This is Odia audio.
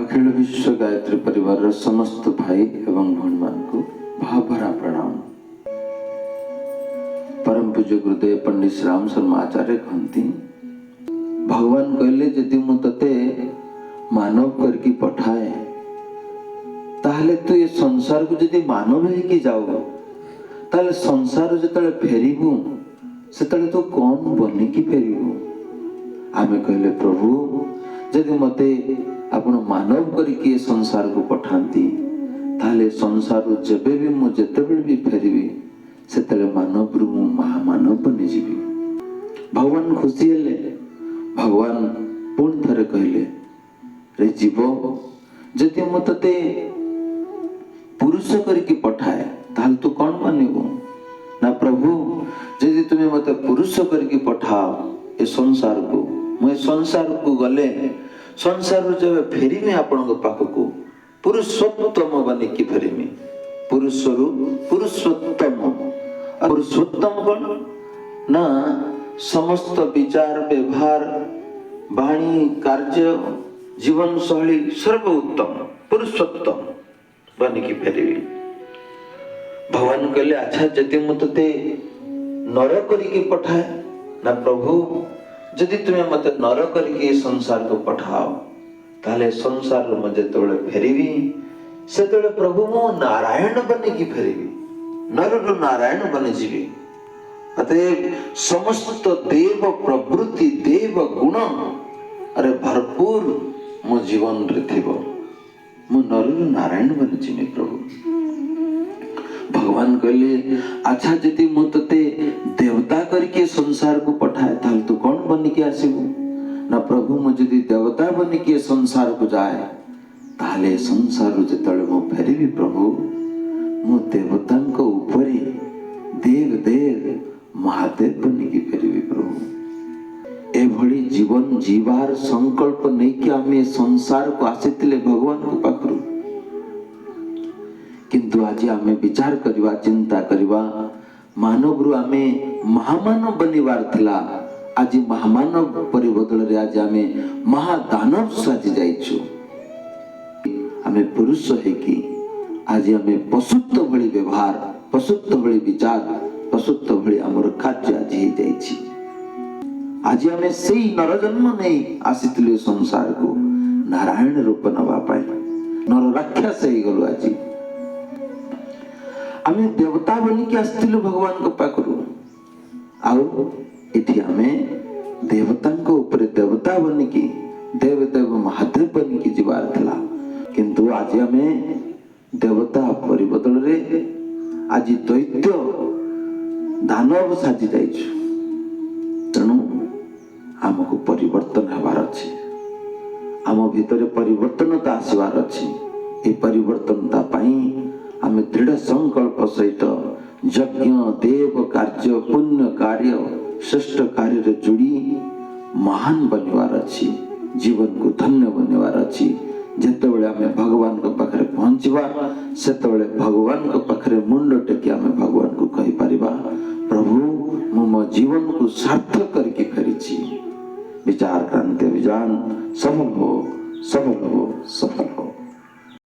ଅଖିଳ ବିଶ୍ୱ ଗାୟତ୍ରୀ ପରିବାରର ସମସ୍ତ ଭାଇ ଏବଂ ଭଉଣୀମାନଙ୍କୁ ଭାବଭରା ପ୍ରଣାମ। ପରମ ପୂଜ୍ୟ ଗୁରୁଦେବ ପଣ୍ଡିତ ଶ୍ରୀରାମ ଶର୍ମା ଆଚାର୍ଯ୍ୟ କହନ୍ତି, ଭଗବାନ କହିଲେ, ଯଦି ମୁଁ ତତେ ମାନବ କରିକି ପଠାଏ, ତାହେଲେ ତୁ ଏ ସଂସାରକୁ ଯଦି ମାନବ ହେଇକି ଯାଉ, ତାହେଲେ ସଂସାର ଯେତେବେଳେ ଫେରିବୁ, ସେତେବେଳେ ତୁ କଣ ବନିକି ଫେରିବୁ? ଆମେ କହିଲେ, ପ୍ରଭୁ, ଯଦି ମୋତେ ଆପଣ ମାନବ କରିକି ଏ ସଂସାରକୁ ପଠାନ୍ତି, ତାହେଲେ ସଂସାରରୁ ଯେବେ ବି ମୁଁ ଯେତେବେଳେ ବି ଫେରିବି, ସେତେବେଳେ ମାନବରୁ ମୁଁ ମହାମାନବ ବନିଯିବି। ଭଗବାନ ଖୁସି ହେଲେ। ଭଗବାନ ପୁଣି ଥରେ କହିଲେ, ରେ ଜୀବ, ଯଦି ମୁଁ ତତେ ପୁରୁଷ କରିକି ପଠାଏ, ତାହେଲେ ତୁ କଣ ବନିବୁ? ନା ପ୍ରଭୁ, ଯଦି ତୁମେ ମୋତେ ପୁରୁଷ କରିକି ପଠାଅ ଏ ସଂସାରକୁ, ମୁଁ ଏ ସଂସାରକୁ ଗଲେ, ସଂସାରରୁ ଯେବେ ଫେରିମି ଆପଣଙ୍କ ପାଖକୁ, ପୁରୁଷୋତ୍ତମ ବନିକି ଫେରିମି। ପୁରୁଷରୁ ପୁରୁଷୋତ୍ତମ। ଆଉ ପୁରୁଷୋତ୍ତମ କଣ ନା ସମସ୍ତ ବିଚାର, ବ୍ୟବହାର, ବାଣୀ, କାର୍ଯ୍ୟ, ଜୀବନ ଶୈଳୀ ସର୍ବ ଉତ୍ତମ, ପୁରୁଷୋତ୍ତମ ବନିକି ଫେରିବି। ଭଗବାନ କହିଲେ, ଆଚ୍ଛା, ଯଦି ମୁଁ ତତେ ନର କରିକି ପଠାଏ? ନା ପ୍ରଭୁ, ଯଦି ତୁମେ ମତେ ନର କରିକି ଏ ସଂସାରକୁ ପଠାଅ, ତାହେଲେ ସଂସାରରୁ ମୁଁ ଯେତେବେଳେ ଫେରିବି, ସେତେବେଳେ ପ୍ରଭୁ ମୁଁ ନାରାୟଣ ବନିକି ଫେରିବି। ନରରୁ ନାରାୟଣ ବନିଯିବି। ଅତଏବ ସମସ୍ତ ଦେବ ପ୍ରବୃତ୍ତି, ଦେବ ଗୁଣ ଆରେ ଭରପୁର ମୋ ଜୀବନରେ ଥିବ। ମୁଁ ନରରୁ ନାରାୟଣ ବନିଯିବି ପ୍ରଭୁ। ଭଗବାନ କହିଲେ, ଆଚ୍ଛା, ଯଦି ମୁଁ ତତେ ଦେବତା କରିକି ଏ ସଂସାରକୁ ପଠାଏ, ତାହେଲେ ତୁ କଣ ବନିକି ଆସିବୁ? ନା ପ୍ରଭୁ, ମୁଁ ଯଦି ଦେବତା ବନିକି ଏ ସଂସାରକୁ ଯାଏ, ତାହେଲେ ଏ ସଂସାରରୁ ଯେତେବେଳେ ମୁଁ ଫେରିବି ପ୍ରଭୁ, ମୁଁ ଦେବତାଙ୍କ ଉପରେ ଦେବ ଦେବ ମହାଦେବ ବନିକି ଫେରିବି ପ୍ରଭୁ। ଏଭଳି ଜୀବନ ଜୀବାର ସଂକଳ୍ପ ନେଇକି ଆମେ ଏ ସଂସାରକୁ ଆସିଥିଲେ ଭଗବାନଙ୍କ ପାଖରୁ। କିନ୍ତୁ ଆଜି ଆମେ ବିଚାର କରିବା, ଚିନ୍ତା କରିବା, ମାନବରୁ ଆମେ ମହାମାନବ ବନିବାର ଥିଲା। ଆଜି ମହାମାନବ ପରିବଦଳରେ ଆଜି ଆମେ ମହାଦାନବ ସାଜି ଯାଇଛୁ। ଆମେ ପୁରୁଷ ହେଇକି ଆଜି ଆମେ ପଶୁତ୍ୱ ଭଳି ବ୍ୟବହାର, ପଶୁତ୍ୱ ଭଳି ବିଚାର, ପଶୁତ୍ୱ ଭଳି ଆମର କାର୍ଯ୍ୟ ଆଜି ହେଇଯାଇଛି। ଆଜି ଆମେ ସେଇ ନରଜନ୍ମ ନେଇ ଆସିଥିଲୁ ଏ ସଂସାରକୁ ନାରାୟଣ ରୂପ ନେବା ପାଇଁ, ନର ରାକ୍ଷସ ହେଇଗଲୁ। ଆଜି ଆମେ ଦେବତା ବନିକି ଆସିଥିଲୁ ଭଗବାନଙ୍କ ପାଖରୁ, ଆଉ ଏଠି ଆମେ ଦେବତାଙ୍କ ଉପରେ ଦେବତା ବନିକି, ଦେବ ଦେବ ମହାଦେବ ବନିକି ଯିବାର ଥିଲା। କିନ୍ତୁ ଆଜି ଆମେ ଦେବତା ପରିବଦଳରେ ଆଜି ଦୈତ୍ୟ ଦାନବ ସାଜି ଯାଇଛୁ। ତେଣୁ ଆମକୁ ପରିବର୍ତ୍ତନ ହେବାର ଅଛି। ଆମ ଭିତରେ ପରିବର୍ତ୍ତନତା ଆସିବାର ଅଛି। ଏ ପରିବର୍ତ୍ତନତା ପାଇଁ ଆମେ ଦୃଢ଼ ସଂକଳ୍ପ ସହିତ ଯଜ୍ଞ, ଦେବ କାର୍ଯ୍ୟ, ପୁଣ୍ୟ କାର୍ଯ୍ୟ, ଶ୍ରେଷ୍ଠ କାର୍ଯ୍ୟରେ ଯୋଡ଼ି ମହାନ ବନିବାର ଅଛି, ଜୀବନକୁ ଧନ୍ୟ ବନିବାର ଅଛି। ଯେତେବେଳେ ଆମେ ଭଗବାନଙ୍କ ପାଖରେ ପହଞ୍ଚିବା, ସେତେବେଳେ ଭଗବାନଙ୍କ ପାଖରେ ମୁଣ୍ଡ ଟେକି ଆମେ ଭଗବାନଙ୍କୁ କହିପାରିବା, ପ୍ରଭୁ, ମୁଁ ମୋ ଜୀବନକୁ ସାର୍ଥକ କରିକି ଫେରିଛି। ବିଚାର କ୍ରାନ୍ତି ଅଭିଯାନ ସଫଳ ହୋ, ସଫଳ ହୋ, ସଫଳ ହୋ।